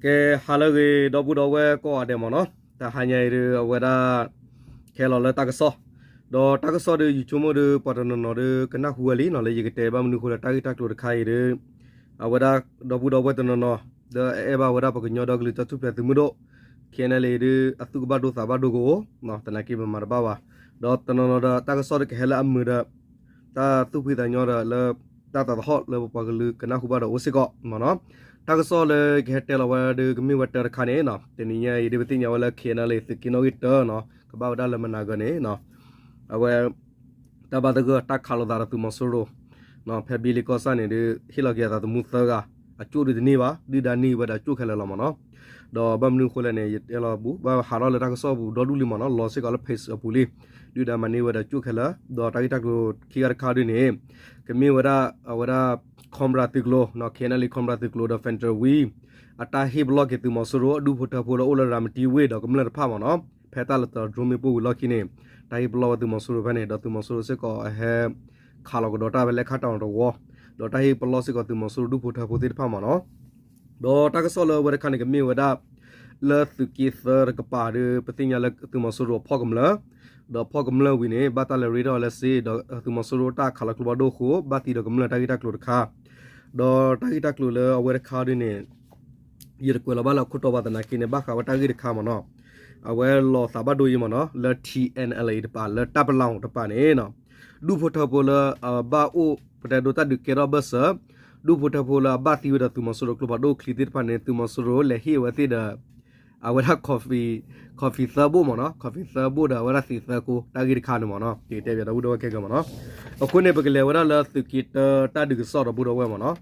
ကဲ ဟါလၢအဂ့ၤ ဒီပုၢ်ဒီဝဲၢ်ကိးဂၤဒဲးမ့ၢ်နီၤ, တဟါညါအံၤဒုး အဝဲဒၣ် ကဟဲလီၤလၢတၢ်ကစီၣ်, ဒီးတၢ်ကစီၣ်ဒုး ယဆိကမိၣ်ဒီး ပှၤတနီၤနီၤဒီး ကနၢ်ဟူဝဲလံနီၤ, လၢယကတဲဘၣ်မနုၤအဃိဒီး တၢ်ဂ့ၢ်တၢ်ကျိၤတခါအံၤဒုး အဝဲဒၣ် ဒီပုၢ်ဒီဝဲၢ်တနီၤနီၤ ဒီးအအဲၣ်ဘၣ်ဝဲဒၣ်ပကညီဒီကလုာ်တၢ်ထူၣ်ဖျဲးသုးမုၢ်ဒိၣ် ခ့ၣ်အဲၣ်အၣ်လ့ၣ် ဒုး အသူၣ်ကဘၣ်ဒိသးဘၣ်ဒိကအိၣ်, သနာ်က့ပမၤတဘၣ်ဘၣ်, ဒီးတနီၤနီၤဒီး တၢ်ကစီၣ်ဒုးကဟဲလၢအမုာ်ဒီး တၢ်သူၣ်ဖှံသးညီဒီးလၢ တၢ်သးသဟီၣ်လၢပပှၤကလုာ်ကနၢ်ဟူဘၣ်ဒီးအိၣ်စ့ၢ်ကီးမ့ၢ်နီၤ, တၢ်ကစီၣ်လၢကဟဲတဲလီၤဝဲဒုး ကမ့ၢ်ဝဲတၢတခါန့ၣ်နီၤ, တနံၤညါအံၤဒုး ပသ့ၣ်ညါဝဲလၢ ခ့ၣ်အဲၣ်အၣ်လ့ၣ် သုးက့နီၣ်ဂံၢ်တၢနီၤ ကဘၣ်ဝဲဒၣ်လၢမနၤဂၤန့ၣ် အဝဲ တၢ်ဘၣ်သဂၢၢ်တၢ်ခးလိာ်သးဒီးသုးမီၤစိရိၤ ဖဲဘံလ့ကီၢ်ဆၣ်န့ၣ်ဒုး ဟ့ၣ်လီၤက့ၤအသးသမူသၢဂၤ, အကၠိၣ်ဒုးတန့ၢ်ဘၣ်, ဒုၣ်ဒါန့ၢ်ဝဲဒီးကၠိၣ်ခဲလၢာ်လီၤမ့ၢ်နီၤ, ဒီးဘၣ်မနုၤအဃိလဲၣ်န့ၣ် ယတဲလီၤဘူး ဘၣ်ဟးထီၣ်လၢတၢ်ကစီၣ်ပူၤဒီဒူၣ်လံမ့ၢ်နီၤ, လီၤစ့ၢ်ကီးလၢ page အပူၤလံ, ဒုၣ်ဒါမၤန့ၢ်ဝဲဒီးကၠိၣ်ခဲလၢာ်, ဒီးတၢ်ဂ့ၢ်တၢ်ကျိၤခံဂၤတခါဒုးန့ၣ် ကမ့ၢ်ဝဲဒၣ် အဝဲဒၣ် Cobra သုးကျိၤ ခ့ၣ်အဲၣ်အၣ်လ့ၣ် Cobra သုးကျိၤဒီး Federal Wing အတၢ်ဟ့ၣ်ပလီၢ်က့ၤသုးမီၤစိရိၤ အဒူၣ်ဖိထၢဖိလၢအိၣ်လၢရၤမတံဝ့ၢ်ဒီးကမျၢၢ်တဖၣ်မ့ၢ်နီၤ, ဖဲတၢ်လီၤတရီမ့ၣ်ပိၢ်ဝံၤလီၢ်ခံန့ၣ် တၢ်ဟ့ၣ်ပလီၢ်ဝဲသုးမီၤစိရိၤဖဲန့ၣ် ဒီးသုးမီၤစိရိၤစ့ၢ်ကီးအဟဲ ခးလီၤကဒီးတၢ်ဖဲလဲၣ်ခါတီၤတဝီ, ဒီးတၢ်ဟ့ၣ်ပလီၢ်စ့ၢ်ကီးသုးမီၤစိရိၤဒူၣ်ဖိထၢဖိသ့ၣ်တဖၣ်မ့ၢ်နီၤ, ဒီးတၢ်ကစီၣ်လၢအဝဲတခါန့ၣ် ကမ့ၢ်ဝဲဒၣ် လၢသုးက့သၢတကပၤဒီး ပသ့ၣ်ညါလၢသုးမီၤစိရိၤအဖီၣ်ကမျၢၢ်, ဒီးဖီၣ်ကမျၢၢ်ဝံၤန့ၣ် ဘၣ်တၢ်လဲၤရ့ထီၣ်လၢစ့ ဒီးသုးမီၤစိရိၤတၢ်ခးလီၤကျိဖးဒိၣ်အဃိ ဘၣ်သံဒီးကမျၢၢ်တၢ်ဂ့ၢ်တၢ်ကျိၤတခါ, ဒီးတၢ်ဂ့ၢ်တၢ်ကျိၤလၢအဝဲတခါဒ်န့ၣ် ယတကွဲးလီၤဘၣ်လၢအခိၣ်တီဘၣ်သနာ်က့န့ၣ် ဘၣ်ဃးဝဲတၢ်ဂ့ၢ်တခါမ့ၢ်နီၤ, အဝဲလီၤသးဘၣ်ဒိအံၤမ့ၢ်နီၤ လၢ ထံၣ်အဲၣ်အၣ်လ့ၣ် တပၤ လၢတၢ်ပလီၢ်တပၤန့ၣ် ဒူၣ်ဖိထၢဖိလၢအဘၣ်အိၣ် ပတဲဒိတၢ်ဒုးကဲထီၣ်ဘၢၣ်စၢၤ, ဒူၣ်ဖိထၢဖိလၢအဘၣ်သံဝဲဒီးသုးမီၤစိရိၤကျိဖးဒိၣ်ချံသ့ၣ်တဖၣ်န့ၣ် သုးမီၤစိရိၤလဲၤဟ့ၣ်ဝဲသ့ၣ်ဒီး အဝဲဒၣ် coffee သၢဘိၣ်မ့ၢ်နီၤ, coffee သၢဘိၣ်ဒီးအဝဲဒၣ်သံးသၢကိ တၢ်ဂ့ၢ်တခါန့ၣ်မ့ၢ်နီၤ, ယကတဲပၠးဒီပုၢ်ဒီဝဲၢ်ခဲကၢမ့ၢ်နီၤ, အဃိန့ၣ် ပကလဲၤဝဲဒၣ်လၢသုးက့တၢတၢ်ဒုးကစီၣ်ဒီပုၢ်ဒီဝဲၢ်မ့ၢ်နီၤ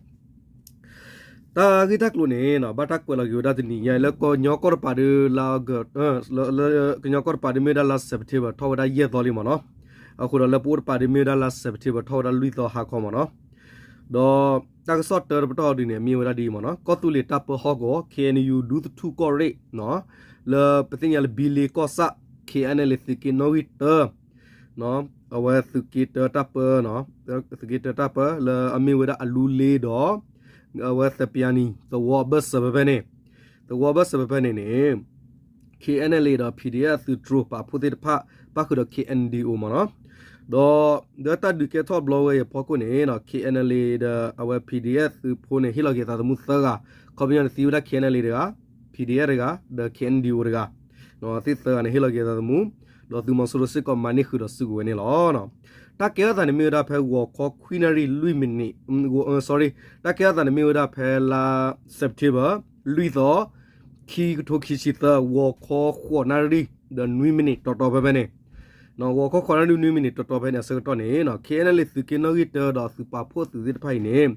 တၢ်ဂ့ၢ်တၢ်ကျိၤန့ၣ် ဘၣ်တၢ်ကွဲးလီၤက့ၤဝဲဒၣ်တနံၤညါ လၢကညီကီၢ်တပၤဒုးလၢ လၢကညီကီၢ်တပၤဒုးမ့ၢ်ဝဲဒၣ်လါ September ထီၣ်ဝဲဒၣ်ယဲၢ်သီလံမ့ၢ်နီၤ, အဃိဒီးလၢပအိၣ်တပၤဒုးမ့ၢ်ဝဲဒၣ်လါ September ထီၣ်ဝဲဒၣ်လွံၢ်သီဟါခီမ့ၢ်နီၤ, ဒီးတၢ်ကစီၣ်တၢတပတီၢ်ဒုးန့ၣ် မ့ၢ်ဝဲဒၣ်ဒ်အံၤမ့ၢ်နီၤ, ကီၢ်သူလ့ၤတၢ်ပၢဟီၣ်ကဝီၤ ခ့ၣ်အဲၣ်ယူၣ် ဒူသထူၣ်ကီၢ်ရ့ၣ် လၢပသ့ၣ်ညါလၢဘံလ့ကီၢ်ဆၣ် ခ့ၣ်အဲၣ်အၣ်လ့ၣ် သုးက့နီၣ်ဂံၢ်တၢ အဝဲသုးက့တၢတၢ်ပၢ သုးက့တၢတၢ်ပၢလၢအမ့ၢ်ဝဲဒၣ်အလူလ့ဒီး အဝဲသပၠးနံၤ သဝီအဘၢၣ်စၢၤဖဲဖဲန့ၣ်, သဝီအဘၢၣ်စၢၤဖဲဖဲန့ၣ်န့ၣ် ခ့ၣ်အဲၣ်အၣ်လ့ၣ်ဒီး PDF သုးတြိၤပာ်ဖှိၣ်သ့ၣ်တဖၣ် ပၣ်ဃုာ်ဒီး ခ့ၣ်အဲၣ်ယူၣ် မ့ၢ်နီၤ, ဒီး ဒီးတၢ်ဒုးကဲထီၣ်ဘျီဝဲအံၤအဖီခိၣ်န့ၣ် ခ့ၣ်အဲၣ်အၣ်လ့ၣ်ဒီး အဝဲ PDF သုးဖိန့ၣ် ဟ့ၣ်လီၤက့ၤအသးသမူသၢဂၤ, ခီပညီန့ၣ်သံဝဲဒၣ် ခ့ၣ်အဲၣ်အၣ်လ့ၣ်တဂၤ, PDF တဂၤ, ဒီး ခ့ၣ်အဲၣ်ယူၣ် တဂၤ, သ့ၣ်သၢဂၤန့ၣ် ဟ့ၣ်လီၤက့ၤအသးသမူ, ဒီးသုးမီၤစိရိၤစ့ၢ်ကီးမၤန့ၢ်ဃုာ်ဒီးစုကဝဲၤန့ၣ်လီၤ. တၢ်ကဲထီၣ်သးန့ၣ်မ့ၢ်ဝဲဒၣ်ဖဲဂီၤခီခွံနၣ်ရံၣ်လွံၢ်မံးနံး, sorry, တၢ်ကဲထီၣ်သးန့ၣ်မ့ၢ်ဝဲဒၣ်ဖဲလါ September လွံၢ်သီ, ခံကထိခံဆံသၢ ဂီၤခီဃိးနၣ်ရံၣ် ဒီးနွံမံးနံးတီတီဖဲဖဲန့ၣ်, ဂီၤခီဃိးနၣ်ရံၣ်နွံမံးနံးတီတီဖဲန့ၣ်အဆၢကတီၢ်န့ၣ် ခ့ၣ်အဲၣ်အၣ်လ့ၣ် သုးက့နီၣ်ဂံၢ်တၢဒီးသုးပာ်ဖှိၣ်သုးသ့ၣ်တဖၣ်အံၤန့ၣ်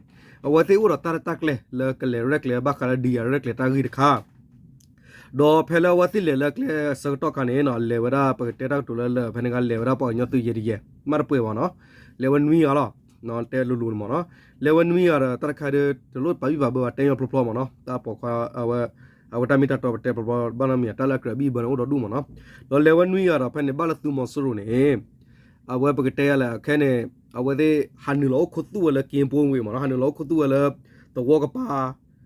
အဝဲသ့ၣ်အိၣ်ဒီးတၢ်ရဲၣ်တၢ်ကျဲၤလၢကလဲၤရဲၣ်ကျဲၤဘၣ်ဃးလၢဒုးယၤရဲၣ်ကျဲၤတၢ်ဂ့ၢ်တခါ ဒီးဖဲလၢအဝဲသ့ၣ်လဲၤလၢကျဲအဆၢကတီၢ်ခါန့ၣ် လဲၤဝဲဒၣ်ပကတဲတၢ်ကတိၤလၢလၢ ဖဲန့ၣ်ခါလဲၤဝဲဒၣ်ပှၤကညီသုးယဲၢ်တယဲၢ် မ့ၢ်တပှဲၤဘၣ်နီၤ, လဲၤဝဲနွံဂၤလီၤ, တဲလိၤလိၤန့ၣ်မ့ၢ်နီၤ, လဲၤဝဲနွံဂၤဒီးတၢ်တခါဒီး တလိၣ်ပာ်ဘံၣ်ပာ်ဘၢဘၣ် တဲညီဖျိဖျိမ့ၢ်နီၤ, တၢ်ပိာ်ခွါ အဝဲတၢ်မ့ၢ်တၢ်တီပတဲဖျိဖျိဘၣ်နီတမံၤ တၢ်လၢအကြၢးဘံၣ်ဘၢန့ၣ်အိၣ်ဒီဒူၣ်မ့ၢ်နီၤ, ဒီးလဲၤဝဲနွံဂၤဒီးဖဲန့ၣ် ဘၣ်လၢသုးမီၤစိရိၤန့ၣ် အဝဲပကတဲယၤလဲၣ် ခဲန့ၣ် အဝဲသ့ၣ်ဟးနုာ်လီၤအိၣ်ခူသူၣ်ဝဲလၢက့ပိဝ့ၢ်မ့ၢ်နီၤ, ဟးနုာ်လီၤအိၣ်ခူသူၣ်ဝဲလၢ သဝီကပၤ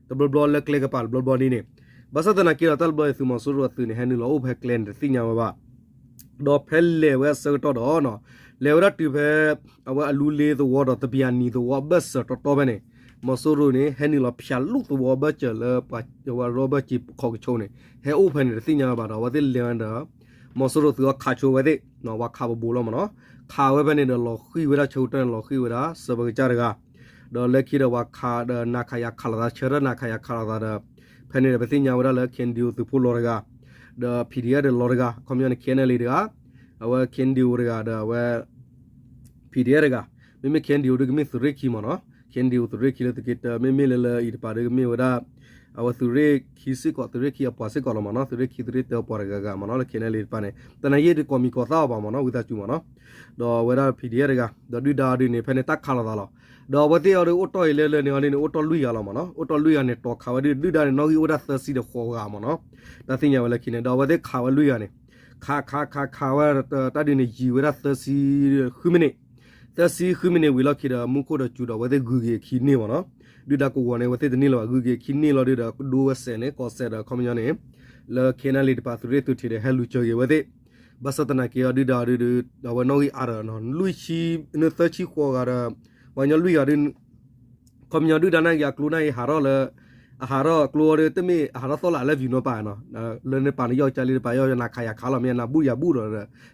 တဘျီဘျီလၢကျဲကပၤတဘျီဘျီန့ၣ်န့ၣ်, ဘၣ်ဆၣ်သနာ်က့ဒီးတၢ်တဘျီအံၤသုးမီၤစိရိၤအသုးန့ၣ် ဟဲနုာ်လီၤအိၣ်ဖဲကျဲန့ၣ် တသ့ၣ်ညါဝဲဘၣ်, ဒီးဖဲလဲၤဝဲအဆၢကတီၢ်ဒီး လဲၤဝဲဒၣ်တုၤဖဲ အဝဲအလူလ့သဝီဒီးသပၠးနံၤသဝီအဘၢၣ်စၢၤတီတီဖဲန့ၣ်, မီၤစိရိၤန့ၣ် ဟဲနုာ်လီၤဖၠးလူၢ်သဝီအဘၢၣ်စၢၤလၢ ပှၤဝဲရီဘၢၣ်စ့ခီကဆိးန့ၣ် ဟဲအိၣ်ဖဲန့ၣ်တသ့ၣ်ညါဝဲဘၣ်ဒီး အဝဲသ့ၣ်လဲၤဝဲဒီး မီၤစိရိၤသုးအီၤခးဆိဝဲသ့ၣ် ဝၤခးပဘိးလီၤမ့ၢ်နီၤ, ခးဝဲဖဲန့ၣ်ဒီးလီၤဃံၤဝဲဒၣ်ဆၢကတီၢ်န့ၣ် လီၤဃံၤဝဲဒၣ်စၢၤပကစၢ်တဂၤ, ဒီးလၢခံဒီးဝၤခးဒီးနၤခးယၤခးလိာ်သး ဆၢထၢၣ်နၤခးယၤခးလိာ်သးဒီး ဖဲန့ၣ်ဒီးပသ့ၣ်ညါဝဲဒၣ်လၢ ခ့ၣ်အဲၣ်ယူၣ် သုးဖိလီၤတဂၤ, ဒီး PDF ဒီးလီၤတဂၤ, ခီပညီန့ၣ် ခ့ၣ်အဲၣ်အၣ်လ့ၣ်တဂၤ, အဝဲ ခ့ၣ်အဲၣ်ယူၣ် တဂၤဒီးအဝဲ PDF တဂၤ, မ့မ့ၢ် ခ့ၣ်အဲၣ်ယူၣ် ဒုးကမ့ၢ်သုးရ့ၣ်ခံမ့ၢ်နီၤ, ခ့ၣ်အဲၣ်ယူၣ် သုးရ့ၣ်ခံလၢသုးက့တၢ မ့မ့ၢ်လၢလၢအံၤတပၤဒုးကမ့ၢ်ဝဲဒၣ် အဝဲသုးရ့ၣ်ခံစ့ၢ်ကီး သုးရ့ၣ်ခံအပှၤစ့ၢ်ကီးလီၤမ့ၢ်နီၤ, သုးရ့ၣ်ခံသုးရ့ၣ်တၢအပှၤတဂၤဂၤမ့ၢ်နီၤ လၢ ခ့ၣ်အဲၣ်ယူၣ် တပၤန့ၣ် သနာ်က့ဒုးကိးမံၤကိးသၣ်အီၤဘၣ်မ့ၢ်နီၤ ဝံသးစူၤမ့ၢ်နီၤ, ဒီးအဝဲဒၣ် PDF တဂၤ, ဒီးဒုၣ်ဒါဒုးန့ၣ် ဖဲန့ၣ်တၢ်ခးလိာ်သးလီၤ, ဒီးအဝဲသ့ၣ်အီၤဒုးအိၣ်တီၢ်အံၤလၢလၢန့ၣ်အီၤဒုးန့ၣ် အိၣ်တီၢ်လွံၢ်ဂၤလီၤမ့ၢ်နီၤ, အိၣ်တီၢ်လွံၢ်ဂၤန့ၣ် တီၤခးဝဲဒုး ဒုၣ်ဒါန့ၣ် နီၣ်ဂံၢ်အိၣ်ဝဲဒၣ်သၢဆံဒီးဃိးဂၤမ့ၢ်နီၤ, တၢ်သ့ၣ်ညါဝဲလၢခံန့ၣ် ဒီးအဝဲသ့ၣ်ခးဝဲလွံၢ်ဂၤန့ၣ် ခးခးခးခးဝဲ တၢ်ဒုးန့ၣ်ယံာ်ဝဲဒၣ်သၢဆံဃုမံးနံး, သၢဆံဃုမံးနံးဝံၤလီၢ်ခံဒီး မူခိၣ်ဒီးစူၤဒီးအဝဲသ့ၣ်ဂုၤက့ၤအခံန့ၣ်မ့ၢ်နီၤ, ဒုၣ်ဒါကဝီၤန့ၣ် အဝဲသ့ၣ်တန့ၢ်လၢၤဘၣ် ဂုၤက့ၤခံန့ၢ်လီၤဒုးဒီး ဒိဝဲစဲးန့ၣ် ကီၢ်စဲးဒီးခီပညီန့ၣ် လၢ KNLA တပၤသုးရ့ၣ်သုးထံးဒီး ဟဲလူၤစၢၤက့ၤဝဲသ့ၣ် ဘၣ်ဆၣ်သနာ်က့အီၤဒုၣ်ဒါအီၤဒုးဒီး အဝဲနီၣ်ဂံၢ်အါဒီး လွံၢ်ဆံ နသၢဆံဃိးဂၤဒီး ပှၤကညီလွံၢ်ဂၤဒုး ခီပညီဒုၣ်ဒါနာ်က့ၤအကျိနာ်က့ၤဟးထီၣ်လၢ အဟးထီၣ်ကျိအီၤဒုး တမ့ၢ်အဟးထီၣ်သီၣ်လၢအလဲၤဝံၤနီၤပၢ်နီၤ လၢနပာ်နယီၢ်ကၢလံ တပာ်ယီၢ်နၤခးယၤခးလီၤ မ့ၢ်နၤဘူၣ်ယၤဘူၣ်ဒီး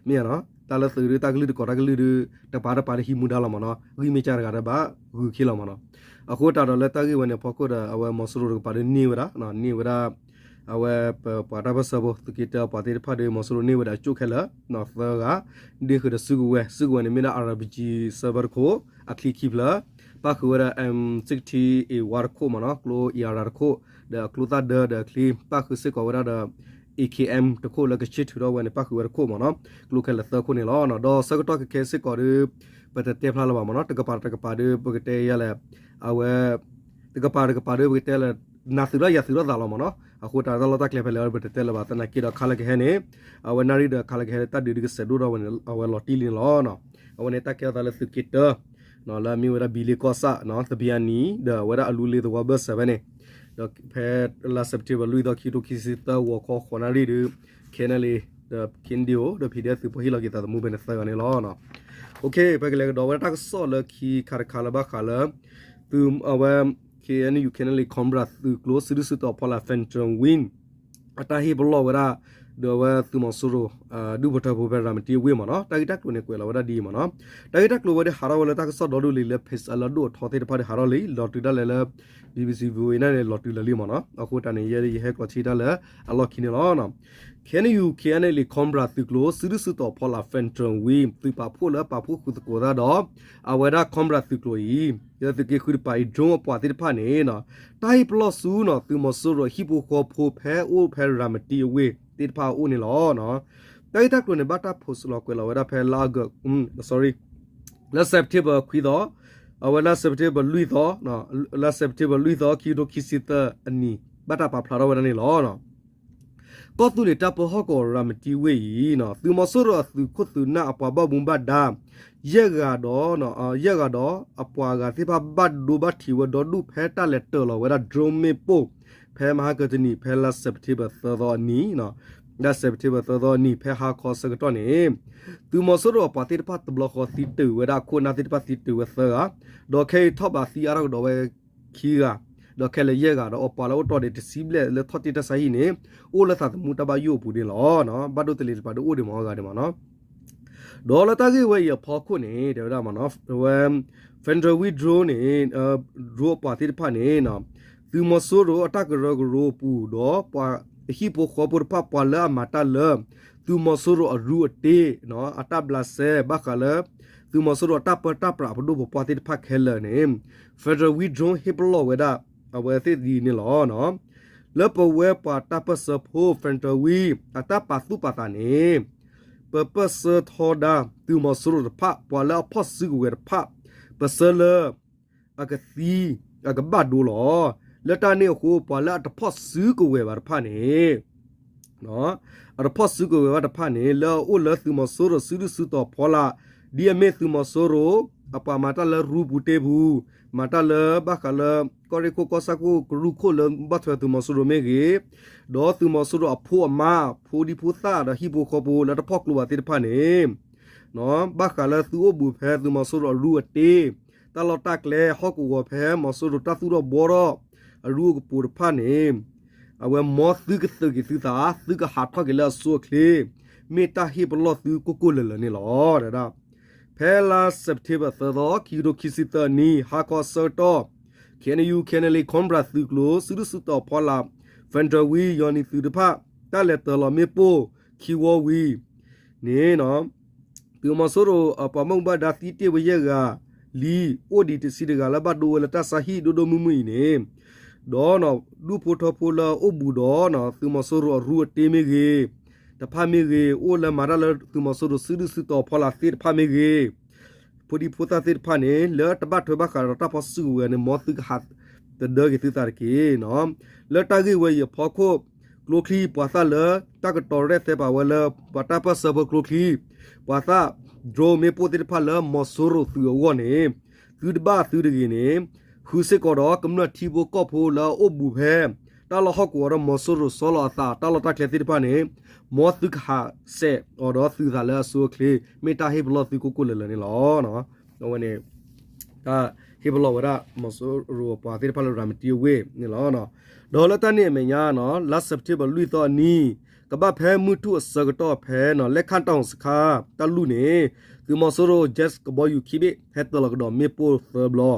မ့ၢ်နီၤ တၢ်လၢသုးဒုးတၢ်ကလုၢ်တကိးတၢ်ကလုၢ်ဒုး တပၤတပၤဒုးဟံးမူဒါလီၤမ့ၢ်နီၤ ဂံၢ်မ့ၢ်ကၢတဂၤဒီးဘၣ်ဂုၤခံလီၤမ့ၢ်နီၤ အဃိတၢ်ဒီးလၢတၢ်ဂ့ၢ်ဝဲန့ၣ်အဖီခိၣ်ဒီး အဝဲမီၤစိရိၤတကပၤဒုးန့ၢ်ဝဲဒၣ် န့ၢ်ဝဲဒၣ် အဝဲပပှၤတၢ်ပၢၢ်ဆၢဖိ သုးက့တၢအပှၤသ့ၣ်တဖၣ်ဒီး မီၤစိရိၤန့ၢ်ဝဲဒၣ်ကၠိၣ်ခဲလၢာ် သၢဂၤ ဒ့ဃုာ်ဒီးစုကဝဲၤ စုကဝဲၤန့ၣ်မ့ၢ်ဒၣ် အရ်ဘံကၠံ ဆၢဖၢတခိၣ် အချံခံဖျၢၣ် ပၣ်ဃုာ်ဝဲဒၣ် M sixty A one တခိၣ်မ့ၢ်နီၤ ကျိ A R တခိၣ် ဒီးအကျိသၣ်ဒၢဒီးအချံ ပၣ်ဃုာ်စ့ၢ်ကီးဝဲဒၣ်ဒီး A K M တခိၣ်လၢကဆ့ထုးထီၣ်ဝဲန့ၣ် ပၣ်ဃုာ်ဝဲတခိၣ်မ့ၢ်နီၤ ကျိခဲလၢာ်သၢခိၣ်န့ၣ်လီၤ. ဒီးဆၢကတီၢ်ခဲခဲစ့ၢ်ကီးဒီး ပတတဲဖျါလၢၤဘၣ်မ့ၢ်နီၤ တကပၤတကပၤဒီး ပကတဲယၤလဲၣ် အဝဲ တကပၤတကပၤဒီး ပကတဲလၢ နၤသုးထီၣ်ယၤသုးထီၣ်သးလီၤမ့ၢ်နီၤ အဃိတၢ်လီၢ်တၢ်ကျဲဖဲလဲၣ် ပတတဲလၢၤဘၣ် သနာ်က့ဒီးခါလၢကဟဲန့ၣ် အဝဲနၣ်ရံၣ်ဒီးခါလၢကဟဲ တၢ်ဒုးဒုးကစဲးဒိၣ်ထီၣ်ဝဲန့ၣ် အဝဲလီၤတံၢ်လံန့ၣ်လီၤ. အဝဲန့ၣ်တၢ်ကဲထီၣ်သးလၢသုးက့တၢ လၢအမ့ၢ်ဝဲဒၣ်ဘံလ့ကီၢ်ဆၣ် သဘံၣ်အနံၤ ဒီးအဝဲဒၣ်အလူလ့သဝီဘၢၣ်စၢၤဖဲန့ၣ် ဒီးဖဲလါစဲးပထ့ဘၢၣ်လွံၢ်သီ ခံကထိခံဆံသၢ ဂီၤခီဃိးနၣ်ရံၣ်ဒီး K N L A ဒီး K N D O ဒီး P D F သုးဖိဟ့ၣ်လီၤက့ၤသးသမူဖဲန့ၣ်သၢဂၤန့ၣ်လီၤ. ပကလဲၤကဒီးဝဲဒၣ်တၢ်ကစီၣ်လၢခံခါတခါလၢဘၣ်ဃးလၢ သုးအဝဲ K N U K N L A Cobra သုးကျိၤ စုဒုၣ်စုတီၤဖီလာ် Phantom Wing အတၢ်ဟ့ၣ်ပလီၢ်ဝဲဒၣ် ဒီးအဝဲသုးမီၤစိရိၤ ဒူၣ်ဖိထၢဖိဖဲရၤမတံအဝ့ၢ်မ့ၢ်နီၤ တၢ်ဂ့ၢ်တၢ်ကျိၤန့ၣ်ကွဲးလီၤဝဲဒၣ်ဒ်အံၤမ့ၢ်နီၤ တၢ်ဂ့ၢ်တၢ်ကျိၤဝဲဒၣ်ဟးထီၣ်ဝဲလၢတၢ်ကစီၣ်ဒီဒူၣ်လံလၢ page အလီၢ်ဒိၣ်အထီသ့ၣ်တဖၣ်ဒီးဟးထီၣ်လံ လီၤတုၤဒၣ်လဲာ်လၢ B B C Viewing န့ၣ် လီၤတုၤလၢာ်လံမ့ၢ်နီၤ အဃိတၢ်န့ၣ် ယဲယဟဲကျိးထံတၢ်လၢအလီၢ်ခံန့ၣ်လီၤ. K N U K N L A Cobra သုးကျိၤ စုဒုၣ်စုတီၤဖီလာ် Phantom Wing သုးပာ်ဖှိၣ်လၢပာ်ဖှိၣ်ဃုာ်သကိးတၢ်ဒီး အဝဲဒၣ် Cobra သုးကျိၤအံၤ လၢသုးက့ဃုတပၤအံၤ drone အပှၤသ့ၣ်တဖၣ်န့ၣ် တၢ်ဟ့ၣ်ပလီၢ်ဆူနီၤ သုးမီၤစိရိၤဟံၣ်ဖိဃီဖိဖဲအိၣ်ဖဲရၤမတံအဝ့ၢ်သ့ၣ်တဖၣ်အအိၣ်န့ၣ်လီၤ. တၢ်ဂ့ၢ်တၢ်ကျိၤန့ၣ် ဘၣ်တၢ် post လီၤကွဲးလီၤဝဲဒၣ်ဖဲလါအီကူး sorry လါ September ခွံသီ အဝဲလါ September လွံၢ်သီ လါ September လွံၢ်သီ ခံကထိခံဆံသၢအနံၤ ဘၣ်တၢ်ပာ်ဖျါထီၣ်ဝဲဒၣ်န့ၣ်လီၤ. ကီၢ်သူလ့ၤတၢ်ပၢဟီၣ်ကဝီၤရၤမတံဝ့ၢ်အံၤ သုးမီၤစိရိၤအသုးခိၣ်သုးနၢ်အပှၤဘၣ်မူဘၣ်ဒါ ယဲၢ်ဂၤဒီး ယဲၢ်ဂၤဒီး အပှၤဂၤသ့ၣ်တဖၣ်ဘၣ်ဒိဘၣ်ထံးဝဲဒီးဒူၣ်ဖဲတၢ်လဲၤတၢၤလီၤဝဲဒၣ် drone မ့ၣ်ပိၢ် ဖဲမဟါကတနံၤ ဖဲလါ September သၢသီအနံၤ လါ September သၢသီအနံၤ ဖဲဟါခီအဆၢကတီၢ်န့ၣ် သုးမီၤစိရိၤအပှၤသ့ၣ်တဖၣ်တဘျီဃီသံတ့ၢ်ဝဲဒၣ်အခိၣ်အနၢ်သ့ၣ်တဖၣ်သံတ့ၢ်ဝဲသၢဂၤ ဒီးခဲအံၤထီၣ်ဘးသံအါထီၣ်ကဒီးဝဲခံဂၤ ဒီးခဲလၢာ်ယဲၢ်ဂၤဒီးအပှၤလၢအိၣ်တ့ၢ်ဒီးတဆံဘျဲၣ်လၢထီၣ်တ့ၢ်တၢ်ဆါဟံၣ်န့ၣ် အိၣ်လၢသးသမူတၢ်ဘၣ်ယိၣ်အပူၤန့ၣ်လီၤ. ဘၣ်ဒိတလ့ၤတပၤဒုးအိၣ်ဒံးမ့ၢ်အဂၤဒံးမ့ၢ်နီၤ ဒီးလၢတၢ်ဂ့ၢ်ဝဲအံၤအဖီခိၣ်န့ၣ် တဲဝဲဒၣ်မ့ၢ်နီၤ ဝဲ Federal Wing drone န့ၣ် drone အပှၤသ့ၣ်တဖၣ်န့ၣ် သုးမီၤစိရိၤအတၢ်ကရၢကရိအပူၤ ဒီးပှၤဟံၣ်ဖိဃီဖိတဖၣ် ပှၤလၢအမၤတၢ်လၢ သုးမီၤစိရိၤအရူအတ့ အတၢ်ဘျးစဲ ဘၣ်ဃးလၢ သုးမီၤစိရိၤအတၢ်ပၢတၢ်ပြးပဒိၣ်ပပှၢ်သ့ၣ်တဖၣ်ခဲလၢာ်န့ၣ် Federal Wing drone ဟ့ၣ်ပလီၢ်ဝဲဒၣ် အဝဲသ့ၣ်ဒ်န့ၣ်လီၤ. လၢပဝဲပှၤတၢ်ပၢၢ်ဆၢဖိ Federal Wing အတၢ်ပာ်သူၣ်ပာ်သးန့ၣ် ပပၢၢ်ဆၢထီဒါ သုးမီၤစိရိၤတဖၣ် ပှၤလၢအဖီၣ်စုကဝဲၤတဖၣ် ပဆၢလၢ အကသံ အကဘၣ်ဒိလီၤ. လၢတၢ်န့ၣ်အဃိ ပှၤလၢအတဖီၣ်စုကဝဲၤဘၣ်တဖၣ်န့ၣ် အတဖီၣ်စုကဝဲၤဘၣ်တဖၣ်န့ၣ် လၢအအိၣ်လၢသုးမီၤစိရိၤစုဒုၣ်စုတီၤဖီလာ် ဒ်အမ့ၢ်သုးမီၤစိရိၤ အပှၤမၤတၢ်လၢရူပူၤတ့ပူၤ မၤတၢ်လၢဘၣ်ဃးလၢ ကီၢ်ရ့ၣ်ခိၣ်ကီၢ်ဆၣ်ခိၣ်ကရူၢ်ခိၣ်လၢဘၣ်ထွဲသုးမီၤစိရိၤမ့ၢ်ဂ့ၤ, ဒီးသုးမီၤစိရိၤအဖိအမါ ဖိဒံဖိသၣ်ဒီးဟံၣ်ဖိဃီဖိလၢတဖီၣ်ကျိဘၣ်သ့ၣ်တဖၣ်န့ၣ် ဘၣ်ဃးလၢသုအိၣ်ဘူးဖဲသုးမီၤစိရိၤအရူအတ့ တၢ်လီၢ်တၢ်ကျဲဟီၣ်ကဝီၤဖဲမီၤစိရိၤတၢ်သူၣ်ထီၣ်ဘှီထီၣ် အရူအကပိၤတဖၣ်န့ၣ် အဝဲမ်သုကသုးက့ၤသုသး သုကဟးထီၣ်က့ၤလၢအဆိအချ့ မ့ၢ်တၢ်ဟ့ၣ်ပလီၢ်သုကိၢ်ကိၢ်လၢၤလၢၤန့ၣ်လီၤ. ဖဲလါစဲးပထ့ဘၢၣ်သၢသီ ခံကထိခံဆံသၢနံၣ် ဟါခီအဆၢကတီၢ် K N U K N L A Cobra သုးကျိၤ စုဒုၣ်စုတီၤဖီလာ် Federal Wing ယီၤနံၤသုးတဖၣ် တၢ်လဲၤတၢၤလီၤမ့ၣ်ပိၢ်ခံဝီဝံၤန့ၣ် သုးမီၤစိရိၤအပှၤဘၣ်မူဘၣ်ဒါသံတ့ၢ်ဝဲယဲၢ်ဂၤလံ, အိၣ်ဒံးတဆံတဂၤလၢဘၣ်ဒိဝဲလၢတၢ်ဆါဟံၣ်ဒိၣ်ဒိၣ်မုၢ်မုၢ်အံၤန့ၣ်, ဒီးဒူၣ်ဖိထၢဖိလၢအိၣ်ဘူးဒီး သုးမီၤစိရိၤအရူအတ့မ့ၢ်ဂ့ၤ တဖၣ်မ့ၢ်ဂ့ၤ, အိၣ်လၢမၤတၢ်လၢသုးမီၤစိရိၤစုဒုၣ်စုတီၤဖီလာ်သ့ၣ်တဖၣ်မ့ၢ်ဂ့ၤ, ဖိဒံဖိသၣ်သ့ၣ်တဖၣ်န့ၣ် လၢတဘၣ်ထွဲဘၣ်ဃးဒီးတၢ်ဖီၣ်စုကဝဲၤန့ၣ် မ်သုကဟးတဒၢက့ၤသုသးတက့ၢ်. လၢတၢ်ဂ့ၢ်ဝဲအံၤအဖီခိၣ် ကျိချံပှၤသၣ်လၢတၢ်ကတိၤရဲၣ်သဲပာ်ဝဲလၢ ပှၤတၢ်ပၢၢ်ဆၢဖိကျိချံ ပှၤသၣ် drone မ့ၣ်ပိၢ်သ့ၣ်တဖၣ်လၢမီၤစိရိၤသုးအဂီၢ်န့ၣ် သုတဘၣ်သုတဂ့ၤန့ၣ် ဃုစ့ၢ်ကီးဒီးကမျၢၢ်ထံဖိကီၢ်ဖိလၢအအိၣ်ဘူးဖဲ တၢ်လီၢ်ဟီၣ်ကဝီၤဒီးမီၤစိရိၤဆီလီၤအသးတၢ်လီၢ်တၢ်ကျဲသ့ၣ်တဖၣ်န့ၣ် မ်သုကဟးဆှဲးအီၤဒီးသုသးလၢအဆိအချ့ မ့ၢ်တၢ်ဟ့ၣ်ပလီၢ်သုကိၢ်ကိၢ်လၢၤလၢၤန့ၣ်လီၤ. အဝဲန့ၣ် တၢ်ဟ့ၣ်ပလီၢ်ဝဲဒၣ်မီၤစိရိၤအပှၤသ့ၣ်တဖၣ်လၢရၤမတံအဝ့ၢ်န့ၣ်လီၤ. ဒီးလၢတၢ်န့ၣ်အမဲာ်ညါနီၤ လါ September လွံၢ်သီအနံၤ ကဘၣ်ဖဲမုၢ်ထူၣ်အဆၢကတီၢ်ဖဲနီၤ လဲၣ်ခၣ်တီၣ်စခါ တၢ်လူၢ်န့ၣ် သုးမီၤစိရိၤ jet ကဘီယူၤခံဘ့ၣ် ဟဲတၢၤလီၤကဒီးမ့ၣ်ပိၢ်သၢဘျီ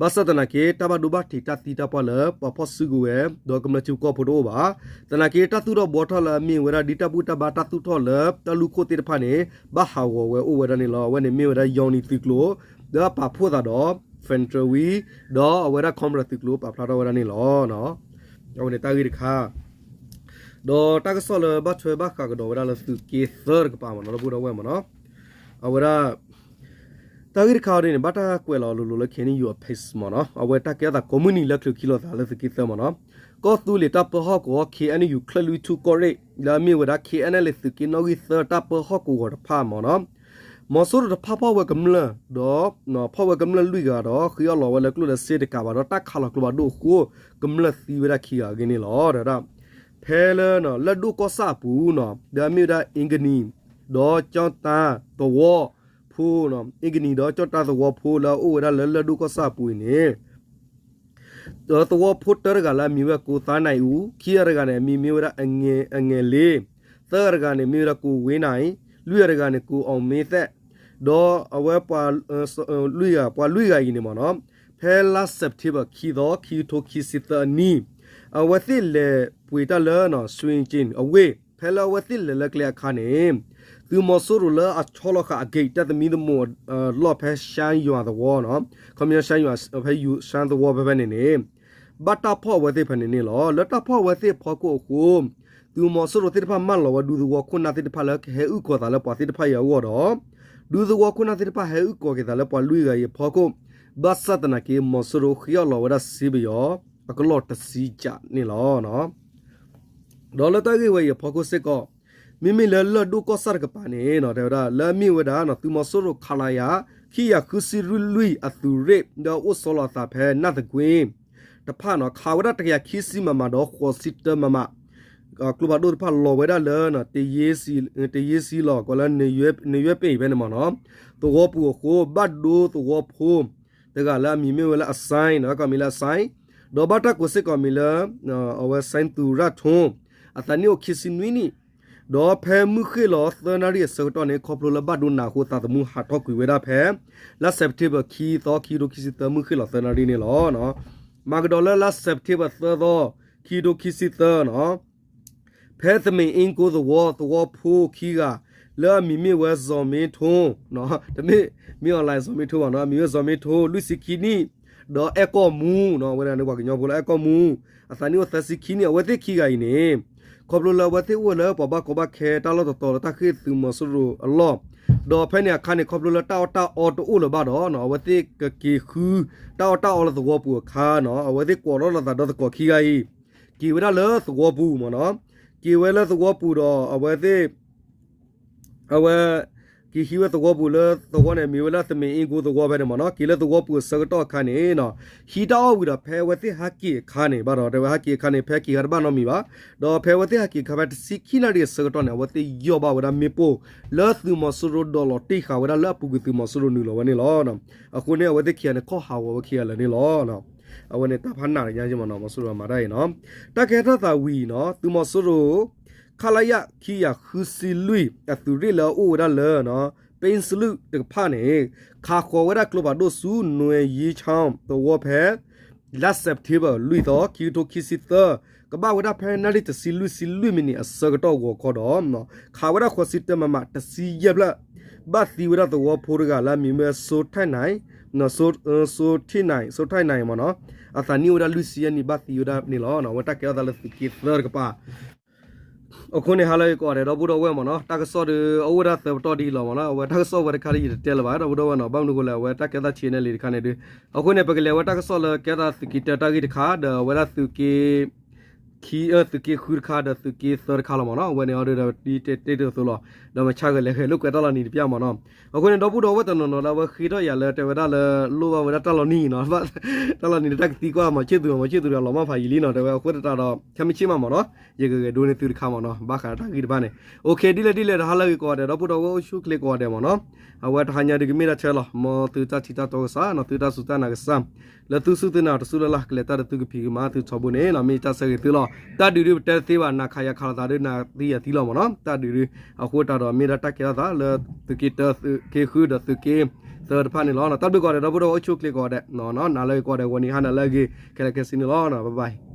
ဘၣ်ဆၣ်သနာ်က့ တၢ်ဘၣ်ဒိဘၣ်ထံးတၢ်သံတၢ်ပှၢ်လၢပှၤဖီၣ်စုကဝဲၤ ဒီးကမျၢၢ်ထံဖိကီၢ်ဖိတအိၣ်ဘၣ်. သနာ်က့ တၢ်သူၣ်ထီၣ်ဘှီထီၣ်လၢအမ့ၢ်ဝဲဒၣ်ဒ်တၢ်ဘူၣ်တၢ်ဘါတၢ်သူၣ်ထီၣ်လၢတၢ်လူၢ်ခိၣ်သ့ၣ်တဖၣ်န့ၣ် ဘၣ်ဟးဂီၤဝဲအိၣ်ဝဲဒၣ်န့ၣ်လီၤ. အဝဲန့ၣ်မ့ၢ်ဝဲဒၣ် Yoni သုးကျိၤ ဒီးပာ်ဖှိၣ်သးဒီး Fentrui ဒီးအဝဲဒၣ် Comoros သုးကျိၤပာ်ဖျါထီၣ်ဝဲဒၣ်န့ၣ်လီၤ. အဝဲန့ၣ်တၢ်ဂ့ၢ်တခါ ဒီးတၢ်ကစီၣ်လၢဘၣ်ထွဲဘၣ်ဃးကဒီးဝဲဒၣ်လၢသုးက့သၢတကပၤမ့ၢ်နီၤ ဒီပုၢ်ဒီဝဲၢ်မ့ၢ်နီၤ အဝဲဒၣ် တၢ်ဂ့ၢ်တခါအံၤန့ၣ် ဘၣ်တၢ်ကွဲးလီၤလိၤလိၤလၢ KNU အ page မ့ၢ်နီၤ အဝဲတၢ်ကဲထီၣ်သးကိးမုၢ်နံၤလၢချုးခံလိာ်သးလၢသုးက့သၢမ့ၢ်နီၤ ကီၢ်သူလ့ၤတၢ်ပၢဟီၣ်ကဝီၤ KNU ချၢၣ်လွံၢ်ထူၣ်ကီၢ်ရ့ၣ် လၢအမ့ၢ်ဝဲဒၣ် KNLA သုးက့နီၣ်ဂံၢ်သၢတၢ်ပၢဟီၣ်ကဝီၤတဖၣ်မ့ၢ်နီၤ မီၤစိရိၤတဖၣ်ဖီၣ်ဝဲကမျၢၢ်ဒီး ဖီၣ်ဝဲကမျၢၢ်လွံၢ်ဂၤဒီး ဃ့အီၣ်လီၤဝဲလၢကျိၣ်လၢစ့တကးဘၣ်ဒီး တၢ်ခးလီၤကျိဖးဒိၣ်အဃိ ကမျၢၢ်သံဝဲဒၣ်ခံဂၤအဂ့ၢ်န့ၣ်လီၤ. ဖဲလၢ လၢၢ်ဒိၣ်ကီၢ်ဆၣ်အပူၤနီၤ ဒီးအမ့ၢ်ဝဲဒၣ် အ့ကနံၤ ဒီးကၠီၣ်တၢသဝီဖိ အ့ကနံၤဒီးကၠီၣ်တၢသဝီဖိ လၢအအိၣ်ဝဲဒၣ်လၢလၢၢ်ဒိၣ်ကီၢ်ဆၣ်အပူၤအံၤန့ၣ် ဒီးသဝီဖိတၢတဂၤလၢအမံၤဝဲဒၣ် ကိုသန်းနိုင်ဦး, ခံဂၤတဂၤန့ၣ် အမံၤမ့ၢ်ဝဲဒၣ် အငယ်လေး, သၢဂၤတဂၤန့ၣ် မ့ၢ်ဝဲဒၣ် ကိုဝေးနိုင်, လွံၢ်ဂၤတဂၤန့ၣ် ကိုအောင်မင်းသက်, ဒီးအဝဲ လွံၢ်ဂၤ ပှၤလွံၢ်ဂၤအံၤန့ၣ်မ့ၢ်နီၤ, ဖဲလါ September ခံသီ ခံကထိခံဆံသၢအနံၣ်, အဝဲသ့ၣ်လဲၤပှ့ၤတၢ်လၢ ရွှေကျင် အဝ့ၢ်, ဖဲလၢအဝဲသ့ၣ်လဲၤလၢကျဲအခါန့ၣ် သုးမီၤစိရိၤလၢအဆီလီၤဃာ်အ gate တၢ်သမံသမိးအလီၢ်ဖဲ ရှမ်းရွာ သဝီနီၤ, ခီပညီ ရှမ်းရွာ ဖဲ ရှမ်းသဝီဖဲဖဲန့ၣ်န့ၣ် ဘၣ်တၢ်ဖီၣ်အဝဲသ့ၣ်ဖဲန့ၣ်န့ၣ်လီၤ. လၢတၢ်ဖီၣ်အဝဲသ့ၣ်အဖီခိၣ်အဃိ သုးမီၤစိရိၤသ့ၣ်တဖၣ်မၢလီၤဝဲဒူသဝီခိၣ်နၢ်သ့ၣ်တဖၣ်လၢကဟဲအုၣ်ကီၤသးလၢပှၤသ့ၣ်တဖၣ်အံၤအဂီၢ်ဒီး ဒူသဝီခိၣ်နၢ်သ့ၣ်တဖၣ်ဟဲအုၣ်ကီၤက့ၤသးလၢပှၤလွံၢ်ဂၤအံၤအဖီခိၣ်, ဘၣ်ဆၣ်သနာ်က့ မီၤစိရိၤဃ့အီၣ်လီၤဝဲဒၣ်စ့ပယီၤ အကလီၢ်တဆံကၠးန့ၣ်လီၤ. ဒီးလၢတၢ်ဂ့ၢ်ဝဲအံၤအဖီခိၣ်စ့ၢ်ကီး မ့မ့ၢ်လၢလၢၢ်ဒိၣ်ကီၢ်ဆၣ်တကပၤန့ၣ် တဲဝဲဒၣ် လၢအမ့ၢ်ဝဲဒၣ် သုးမီၤစိရိၤ ခလရ ခံကယၤဃုဆံလွံၢ်အသုးရ့ၣ် ဒီးအိၣ်ဆီလီၤအသးဖဲ နၢ်သကွ့ တဖၣ်နီၤ ခးဝဲဒၣ် တကယၤခံဆံ MM ဒီး ဃိးဆံတၢ MM ကျိဖးဒိၣ်တဖၣ်လီၤဝဲဒၣ်လၢ တယ့စံလီၤ ကိးလၢ နယွဲပ့ၣ်အံၤဖဲန့ၣ်မ့ၢ်နီၤ သဝီပူၤအဃိ ဘၣ်ဒိသဝီဖိ တဂၤလၢအမံၤမ့ၢ်ဝဲလၢအ Sign နီၤ ကီၢ်မံၤလၢအ Sign ဒီးဘၣ်တၢ်ကိးစ့ၢ်ကီးမံၤလၢ အဝဲ Sign သူရထွန်း အသးနံၣ်အိၣ်ခံဆံနွံနံၣ် ဒီးဖဲမုၢ်ဃ့ၢ်လီၤသၢနၣ်ရံၣ်အဆၢကတီၢ်န့ၣ် ခီဖျိလၢဘၣ်ဒိနးအဃိ သးသမူဟးထီၣ်ကွံာ်ဝဲဒၣ်ဖဲ လါ September ခံသီ ခံကထိခံဆံသၢမုၢ်ဃ့ၢ်လီၤသၢနၣ်ရံၣ်န့ၣ်လီၤ. မၤကဒီးလၢလါ September သၢသီ ခံကထိခံဆံသၢနီၤ ဖဲသမဲအ့ကိသဝီ သဝီဖိခံဂၤ လၢအမံၤမ့ၢ်ဝဲ ဇော်မင်းထွန်း တမ့ၢ် မင်းအောင်လှိုင် ဇော်မင်းထွန်း ဘၣ်နီၤ အမံၤဝဲ ဇော်မင်းထွန်း လွံၢ်ဆံခံနံၣ် ဒီးအဲၣ်ကီၢ်မူနီၤ အဝဲဒၣ်န့ၣ်ပှၤကညီဖိလၢအဲၣ်ကီၢ်မူ အသးနံၣ်အိၣ်သၢဆံခံနံၣ် အဝဲသ့ၣ်ခံဂၤအံၤန့ၣ် ခီဖျိလၢအဝဲသ့ၣ်အိၣ်လၢပှၤဘၣ်ကီဘၣ်ခဲတၢ်လီၢ်တတီၤလၢတၢ်ဃ့ၢ်သုးမီၤစိရိၤအလီၢ် ဒီးဖဲန့ၣ်အခါန့ၣ် ခီဖျိလၢတၢ်အီၣ်တၢ်အီတအိၣ်လၢၤဘၣ်ဒီး အဝဲသ့ၣ်ကက့ၤဃု တၢ်အီၣ်တၢ်အီလၢသဝီပူၤအခါနီၤ အဝဲသ့ၣ်ကိးထီၣ်လိာ်သးဒီးသကိးခံဂၤအံၤ က့ၤဝဲဒၣ်လၢသဝီပူၤမ့ၢ်နီၤ က့ၤဝဲလၢသဝီပူၤဒီး အဝဲသ့ၣ် အဝဲ က့ၤဟံးဝဲသဝီပူၤလၢသဝီန့ၣ် မံၤဝဲလၢသမဲအ့ကိသဝီဖဲန့ၣ်မ့ၢ်နီၤ က့ၤလၢသဝီပူၤအဆၢကတီၢ်အခါန့ၣ်နီၤ ဟံးတၢ်အီၣ်ဝံၤဒီး ဖဲအဝဲသ့ၣ်ဟဲက့ၤအခါန့ၣ် ဘၣ်ဒီး တဲဝဲဟဲက့ၤအခါန့ၣ် ဖဲက့ၤဂၤတဘၣ်နီတမံၤဘၣ် ဒီးဖဲအဝဲသ့ၣ်ဟဲက့ၤအခါဖဲတဆံခံနၣ်ရံၣ်အဆၢကတီၢ်န့ၣ် အဝဲသ့ၣ်ယီၢ်ဘၣ်ဝဲဒၣ်မ့ၣ်ပိၢ် လၢသုးမီၤစိရိၤဒိးလီၤတ့ၢ်ဃာ်ဝဲဒၣ်လၢအပူၤကွံာ်သုးမီၤစိရိၤနုာ်လီၤဝဲန့ၣ်လီၤ. အဃိန့ၣ် အဝဲသ့ၣ်ခံဂၤန့ၣ် ခီၣ်ဟးဂီၤဝဲခံဂၤလၢာ်န့ၣ်လီၤ. အဝဲန့ၣ်တၢ်ဖးနးတညါမ့ၢ်နီၤ မီၤစိရိၤမၤတၢ်အံၤနီၤ တၢ်ကဲထီၣ်သးဝံၤနီၤ သုးမီၤစိရိၤ ခလရ ခံကယၤဃုဆံလွံၢ် အသုးရ့ၣ်လၢအအိၣ်ဝဲဒၣ်လၢ ပ့စလုၣ်တကဖၣ်န့ၣ် ခးဃီၤဝဲဒၣ်ကျိဖးဒိၣ်ဆူ နွဲယ့ချောင်း သဝီဖဲ လါ September လွံၢ်သီ ခံကထိခံဆံသၢ ကဘၣ်ဝဲဒၣ်ဖဲနၣ်ရံၣ်တဆံလွံၢ်ဆံလွံၢ်မံးနံးအဆၢကတီၢ်ဂီၤခီဒီး ခးဝဲဒၣ်ဃိးဆံတၢ MM တဆံယဲၢ်ဖျၢၣ် ဘၣ်သံဝဲဒၣ်သဝီဖိတဂၤလၢအမံၤမ့ၢ် စိထိၣ်နၢၣ် စိထိၣ်နၢၣ် စိထိၣ်နၢၣ်မ့ၢ်နီၤ အသးနံၣ်အိၣ်ဝဲဒၣ်လွံၢ်ဆံယဲၢ်နံၣ် ဘၣ်သံဝဲဒၣ်န့ၣ်လီၤ. အဝဲတၢ်ကဲထီၣ်သးလၢသုးက့သၢတကပၤ အဃိန့ၣ် ဟါလၢအဂ့ၤကိးဂၤဒဲး ဒီပုၢ်ဒီဝဲၢ်မ့ၢ်နီၤ တၢ်ကစီၣ်ဒီး အအိၣ်ဝဲဒၣ်သၢပတီၢ်ဒ်အံၤလီၤမ့ၢ်နီၤ အဝဲတၢ်ကစီၣ်ဝဲတခါဒီးယတတဲလၢၤဘၣ် ဒီပုၢ်ဒီဝဲၢ်နီၤ ဘၣ်မနုၤအဃိလဲၣ် အဝဲတၢ်ကဲထီၣ်သး channel လံတခါန့ၣ်ဒီး အဃိန့ၣ် ပကလဲၤဝဲတၢ်ကစီၣ်လၢကဲထီၣ်သးသုးက့တၢတၢ်ဂ့ၢ်တခါ ဒီးအဝဲဒၣ်သုးက့ က သုးက့ဃုတခါဒီးသုးက့သၢတခါလီၤမ့ၢ်နီၤ. အဝဲန့ၣ်အီၤဒီး ဒ်တဲတ့ၢ်အသိးလီၤ. ဒီးမၤဆါဂဲၤလဲၤဂဲၤလိာ်ကွဲတၢ်လီၤနံၤတပျၢ်မ့ၢ်နီၤ. အဃိန့ၣ် ဒီပုၢ်ဒီဝဲၢ်တနီၤနီၤလၢအဝဲဃ့ထီၣ်ယၤလၢ တဲဝဲဒၣ်လၢ လိၣ်ဘၣ်ဝဲဒၣ်တၢ်လီၤနံၤနီၤ, တၢ်လီၤနံၤန့ၣ် တၢ်ကသံကွၢ်မၤဆ့ၣ်သူၤ မၤဆ့ၣ်သူၤဒီးလီၤမၢ်ဖးယံာ်လံနီၤ. တဲဝဲအဃိသတးဒီး ခဲမုၢ်ဆ့ၣ်မးမ့ၢ်နီၤ ယကဂဲၤဒိန့ၢ်သုတခါမ့ၢ်နီၤ. ဘၣ်ဃးဒီးတၢ်ဂ့ၢ်တဖၣ်န့ၣ် okay ဒ်လဲၣ်ဒ်လဲၣ် တဟါလၢအဂ့ၤကိးဂၤဒဲး ဒီပုၢ်ဒီဝဲၢ်အိၣ်ဆူၣ်အိၣ်ချ့ကိးဂၤဒဲးမ့ၢ်နီၤ. အဝဲတဟါညါဒုးကမ့ၢ်ဒၣ်ဆၢလီၤ. မ်သုတၢ်ထံၣ်တၢ်တီကစၢ်နီၤ, သုတၢ်စူၢ်တၢ်နာ်ကစၢ်, လၢသုစူၢ်သုနာ်တစူၢ်လၢ်လၢ် ကလဲၤတၢ်ဒီးသုကဖံးကမၤသုထီဘိန့ၣ်နီၤ မ့ၢ်တၢ်ဆၢဂ့ၤသုလီၤ. တၢ်ဒုးဒုးပတဲတသ့ဘၣ်, နၤခးယၤခးလိာ်သးဒီး နၤသံယၤသံလီၤမ့ၢ်နီၤ. တၢ်ဒုးဒုး အဃိသတးဒီးမ့ၢ်ဒၣ်တၢ်ကဲထီၣ်သးလၢ သုးက့တၢ သုးက့ဃုဒီးသုးက့သၢတဖၣ်န့ၣ်လီၤ. တၢ်ဘျုးကိးဂၤဒဲး ဒီပုၢ်ဒီဝဲၢ်အိၣ်ဆူၣ်အိၣ်ချ့ကိးဂၤဒဲး, နၤလၢအဂ့ၤကိးဂၤဒဲး ဂီၤနံၤဟါနၤလၢအဂ့ၤ ခဲလၢာ်ခဲဆ့န့ၣ်လီၤ. Bye bye.